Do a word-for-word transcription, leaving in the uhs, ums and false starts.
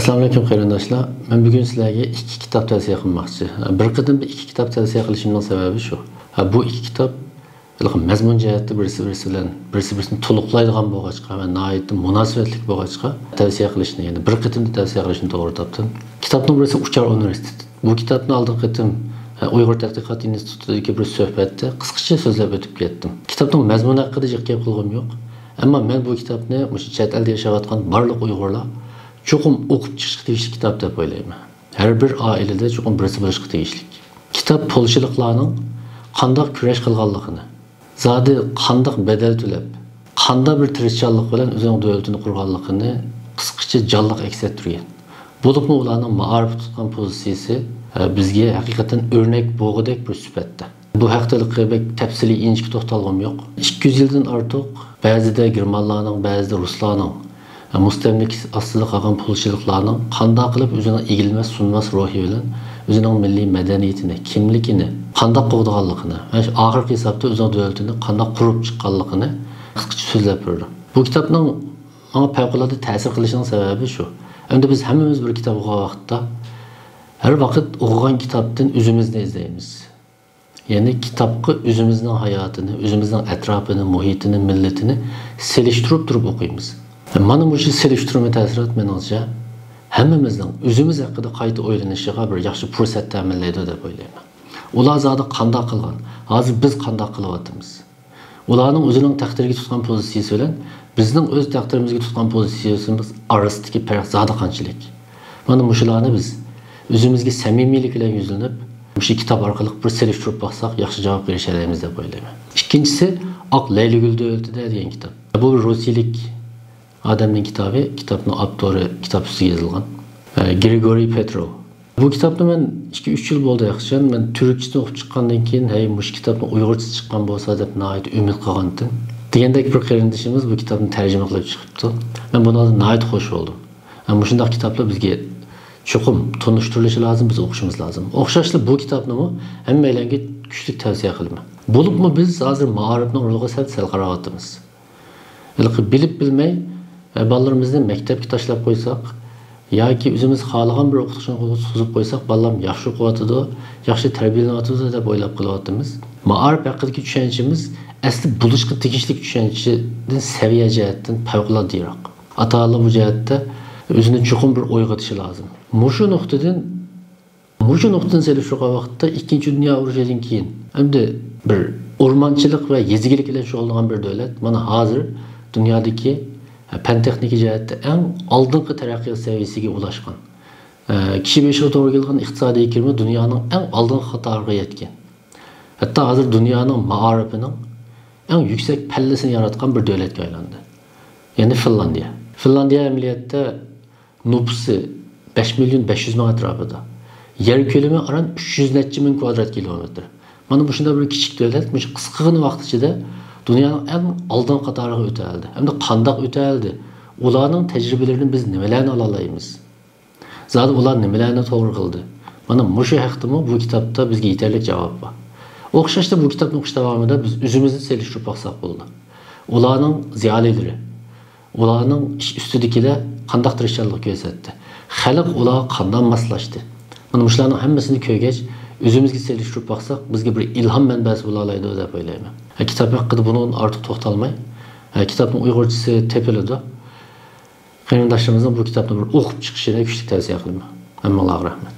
ئەسسالامۇئەلەيكۇم قېرىنداشلار، مەن بۈگۈن سىلەرگە ئىككى كىتاب تەۋسىيە قىلماقچى. بىر قېتىمدا ئىككى كىتاب تەۋسىيە قىلىشىمنىڭ سەۋەبى شۇ. بۇ ئىككى كىتاب ھېلىقى مەزمۇن جەھەتتە بىرسى بىرسى بىلەن، بىرسى بىرسىنى تولۇقلايدىغان بولغاچقا ۋە ناھايىتى مۇناسىۋەتلىك بولغاچقا، تەۋسىيە قىلىشنى، يەنى بىر قېتىمدا تەۋسىيە قىلىشنى توغرا تاپتىم. كىتابنىڭ بىرسى ئۇچار ئۇنىۋېرسىتېتى. بۇ كىتابنى ئالدىنقى قېتىم، ئە، ئۇيغۇر تەتقىقات ئىنستىتۇتىدىكى بىر سۆھبەتتە قىسقىچە سۆزلەپ ئۆتۈپ كەتتىم. كىتابنىڭ مەزمۇنى ھەققىدە جىق گەپ قىلغۇم يوق. ئەمما مەن بۇ كىتابنى مۇشۇ چەت ئەلدە ياشاۋاتقان بارلىق ئۇيغۇرلار چوقۇم ئوقۇپ چىقىشقا تېگىشلىك كىتاب دەپ ئويلايمەن. ھەر بىر ئائىلىدە چوقۇم بىرسى بولۇشقا تېگىشلىك. كىتاب پولشىلىقلارنىڭ قانداق كۈرەش قىلغانلىقىنى، زادى قانداق بەدەل تۆلەپ، قانداق بىر تىرىشچانلىق بىلەن ئۆزىنىڭ دۆلىتىنى قۇرغانلىقىنى قىسقىچە جانلىق ئەكس ئەتتۈرگەن. بولۇپمۇ ئۇلارنىڭ مائارىپقا تۇتقان پوزىتسىيىسى، ئە، بىزگە ھەقىقەتەن ئۆرنەك بولغۇدەك بىر سۈپەتتە. بۇ ھەقتە ھېلىقى بەك تەپسىلىي ئىنچىكە توختالغۇم يوق. ئىككى يۈز يىلدىن ئارتۇق بەزىدە گېرمانلارنىڭ، بەزىدە رۇسلارنىڭ، ئە، مۇستەملىكە ئاستىدا قالغان پولشىلىقلارنىڭ قانداق قىلىپ ئۆزىنىڭ ئېگىلمەس سۇنماس روھى بىلەن ئۆزىنىڭ مىللىي مەدەنىيىتىنى، كىملىكىنى قانداق قوغدىغانلىقىنى ۋە ئاخىرقى ھېسابتا ئۆزىنىڭ دۆلىتىنى قانداق قۇرۇپ چىققانلىقىنى قىسقىچە سۆزلەپ بېرىدۇ. بۇ كىتابنىڭ ماڭا پەۋقۇلئاددە تەسىر قىلىشىنىڭ سەۋەبى شۇ. ئەمدى بىز ھەممىمىز بىر كىتاب ئوقۇغان ۋاقىتتا، ھەر ۋاقىت ئوقۇغان كىتابتىن ئۆزىمىزنى ئىزدەيمىز. يەنى كىتابقا ئۆزىمىزنىڭ ھاياتىنى، ئۆزىمىزنىڭ ئەتراپىنى، مۇھىتىنى، مىللىتىنى سېلىشتۇرۇپ تۇرۇپ ئوقۇيمىز. مانا مۇشۇ سېلىشتۇرما تەسىرات، مېنىڭچە، ھەممىمىزنىڭ ئۆزىمىز ھەققىدە قايتا ئويلىنىشىغا بىر ياخشى پۇرسەت تەمىنلەيدۇ دەپ ئويلايمەن. ئۇلار زادى قانداق قىلغان؟ ھازىر بىز قانداق قىلىۋاتىمىز؟ ئۇلارنىڭ ئۆزىنىڭ تەقدىرىگە تۇتقان پوزىتسىيىسى بىلەن بىزنىڭ ئۆز تەقدىرىمىزگە تۇتقان پوزىتسىيىسىمىز ئارىسىدىكى پەرق زادى قانچىلىك؟ مانا مۇشۇلارنى بىز ئۆزىمىزگە سەمىمىيلىك بىلەن يۈزلىنىپ، مۇشۇ كىتاب ئارقىلىق بىر سېلىشتۇرۇپ باقساق، ياخشى جاۋاب بېرىشەلەيمىز دەپ ئويلايمەن. ئىككىنچىسى، ئاق لەيلىگۈل دۆلىتىدە دېگەن كىتاب. بۇ بىر روسىيىلىك ئادەمنىڭ كىتابى، كىتابنىڭ ئاپتورى كىتاب ئۈستىگە يېزىلغان، ئە، گرىگورىي پېتروۋ. بۇ كىتابنى مەن ئىككى-ئۈچ يىل بولدى ياخشىجان. مەن تۈركچىسىنى ئوقۇپ چىققاندىن كېيىن، ھەي، مۇشۇ كىتابنىڭ ئۇيغۇرچىسى چىققان بولسا دەپ ناھايىتى ئۈمىد قىلغانتىم. دېگەندەك بىر قېرىندىشىمىز بۇ كىتابنى تەرجىمە قىلىپ چىقىپتۇ. مەن بۇنىڭدىن ناھايىتى خۇش بولدۇم. ھە، مۇشۇنداق كىتابلار بىزگە چوقۇم تونۇشتۇرۇلۇشى لازىم، بىز ئوقۇشىمىز لازىم. ئوخشاشلا بۇ كىتابنىمۇ ھەممەيلەنگە كۈچلۈك تەۋسىيە قىلىمەن. بولۇپمۇ بىز ھازىر مائارىپنىڭ رولىغا سەل سەل قاراۋاتىمىز. ھېلىقى بىلىپ بىلمەي، ئە، بالىلىرىمىزنى مەكتەپكە تاشلاپ قويساق ياكى ئۆزىمىز خالىغان بىر ئوقۇتقۇچىنىڭ قولىغا تۇتقۇزۇپ قويساق، بالام ياخشى ئوقۇۋاتىدۇ، ياخشى تەربىيەلىنىۋاتىدۇ دەپ ئويلاپ قېلىۋاتىمىز. مائارىپ ھەققىدىكى چۈشەنچىمىز ئەسلى بولۇشقا تېگىشلىك چۈشەنچىدىن سەۋىيە جەھەتتىن پەۋقۇلئاددە يىراق. ئاتا-ئانىلار بۇ جەھەتتە ئۆزىنى چوقۇم بىر ئويغىتىشى لازىم. مۇشۇ نۇقتىدىن مۇشۇ نۇقتىدىن سېلىشتۇرغان ۋاقىتتا، ئىككىنچى دۇنيا ئۇرۇشىدىن كېيىن، ئەمدى بىر ئورمانچىلىق ۋە يېزا ئىگىلىك بىلەن شۇغۇللانغان بىر دۆلەت، مانا، ھازىر دۇنيادىكى پەن-تېخنىكا جەھەتتە ئەڭ ئالدىنقى تەرەققىيات سەۋىيەسىگە ئۇلاشقان. كىشى بېشىغا توغرا كېلىدىغان ئىقتىسادىي كىرىمى دۇنيانىڭ ئەڭ ئالدىنقى قاتارىغا يەتكەن. ھەتتا ھازىر دۇنيانىڭ مائارىپىنىڭ ئەڭ يۈكسەك پەللىسىنى ياراتقان بىر دۆلەتكە ئايلاندى. يەنى فىنلاندىيە. فىنلاندىيە ئەمەلىيەتتە نوپۇسى بەش مىليون بەش يۈز مىڭ ئەتراپىدا. يەر كۆلىمى ئاران ئۈچ يۈز نەچچە مىڭ كۋادرات كىلومېتىر. مانا مۇشۇنداق بىر كىچىك دۆلەت مۇشۇ قىسقىغىنە ۋاقىت ئىچىدە دۇنيانىڭ ئەڭ ئالدىنقى قاتارىغا ئۆتەلدى. ئەمدى قانداق ئۆتەلدى؟ ئۇلارنىڭ تەجرىبىلىرىنى بىز نېمىلەرنى ئالالايمىز؟ زادى ئۇلار نېمىلەرنى توغرا قىلدى؟ مانا مۇشۇ ھەقتىمۇ بۇ كىتابتا بىزگە يېتەرلىك جاۋاب بار. ئوخشاشلا بۇ كىتابنى ئوقۇش داۋامىدا بىز ئۆزىمىزنى سېلىشتۇرۇپ باقساق بولىدۇ. ئۇلارنىڭ زىيالىيلىرى، ئۇلارنىڭ ئىش ئۈستىدىكىلەر قانداق تىرىشچانلىق كۆرسەتتى؟ خەلق ئۇلارغا قانداق ماسلاشتى؟ مانا مۇشۇلارنىڭ ھەممىسىنى كۆرگەچ، ئۆزىمىزگە سېلىشتۇرۇپ باقساق، بىزگە بىر ئىلھام مەنبەسى بولالايدۇ دەپ ئويلايمەن. ھە، كىتاب ھەققىدە بۇنىڭدىن ئارتۇق توختالماي، ھە، كىتابنىڭ ئۇيغۇرچىسى تېپىلىدۇ. قېرىنداشلىرىمىزنىڭ بۇ كىتابنى بىر ئوقۇپ چىقىشىنى كۈچلۈك تەۋسىيە قىلىمەن. ھەممىڭلارغا رەھمەت.